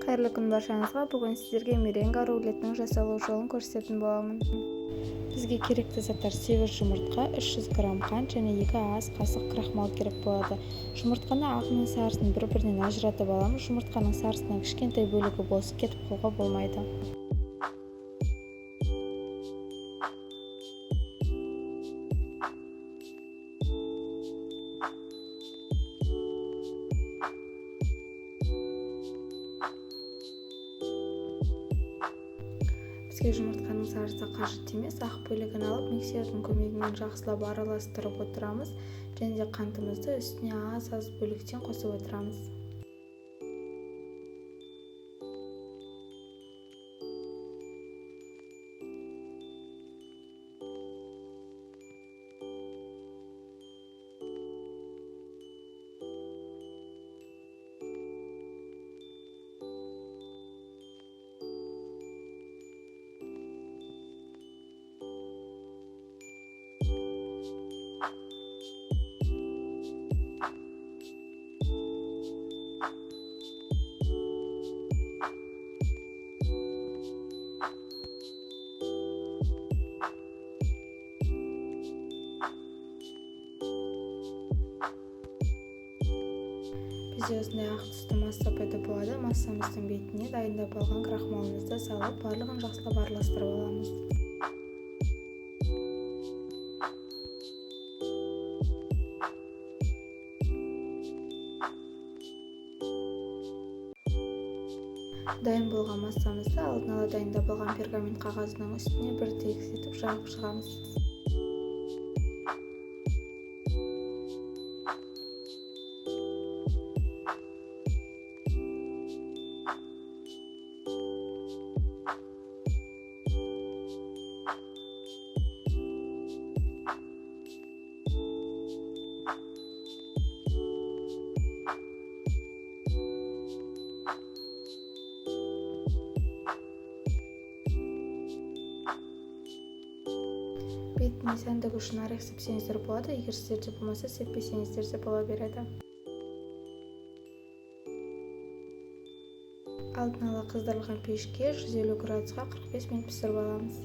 Қайырлы күн баршаңызға! Бүгін сіздерге меренга рулетінің жасалу жолын көрсететін боламын. Бізге керекті заттар: 8 жұмыртқа, 300 грамм қант және 2 ас қасық крахмал керек болады. Жұмыртқаны ағы мен сарысын бір-бірінен ажыратып аламыз. Жұмыртқаның сарысынан кішкентай бөлігі болсын, кетіп қалуға болмайды. Бізге жұмыртқаның сарысы қажет емес. Ақ бөлігін алып, миксердің көмегімен жақсылап араластырып отырамыз және де қантымызды үстіне аз-аз бөліктен қосып отырамыз. Бізде осындай ақ түсті масса пайда болады. Массамыздың бетіне дайындап алған крахмалымызды салып, барлығын жақсылап араластырып аламыз. Дайын болған массамызды алдын ала дайындап алған пергамент қағазының үстіне бір тегіс етіп жағып шығамыз. Бетіне сәндік үшін орех сепсеңіздер болады, егер сіздерде болмаса, сеппесеңіздер де бола береді. Алдын ала қыздырылған пешке 150 градусқа 45 минут пісіріп аламыз.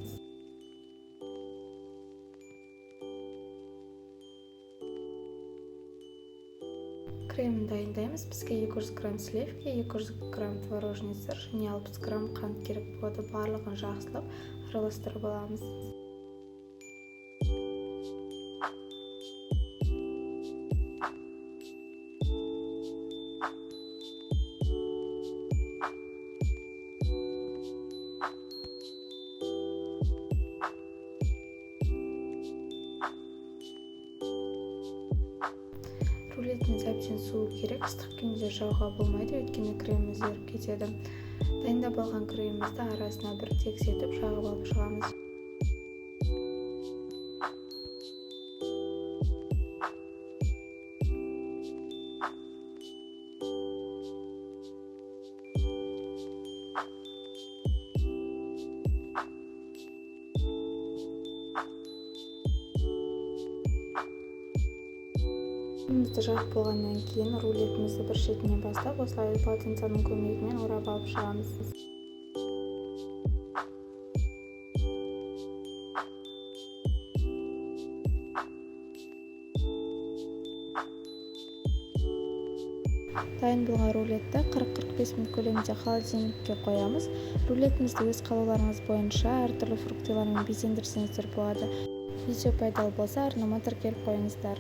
Кремін дайындаймыз. Бізге 200 грамм сливки, 200 грамм творожный сыр және 60 грамм қант керек болады. Барлығын жақсылап араластырып аламыз. Рулетіміз әбден суы керек, ыстық күйінде жағуға болмайды, өйткені креміміз еріп кетеді. Дайындап алған кремімізді арасына бір тегіс етіп жағып алып шығамыз. Кремімізді жағып болғаннан кейін рулетімізді бір шетінен бастап, осылай полотенцаның көмегімен орап алып шығамыз. Дайын болған рулетті 40-45 минут көлемінде холодильникке қоямыз. Рулетімізді өз қалауларыңыз бойынша әртүрлі фруктылармен безендірсеңіздер болады. Видео пайдалы болса, арнама тіркеліп қойыңыздар.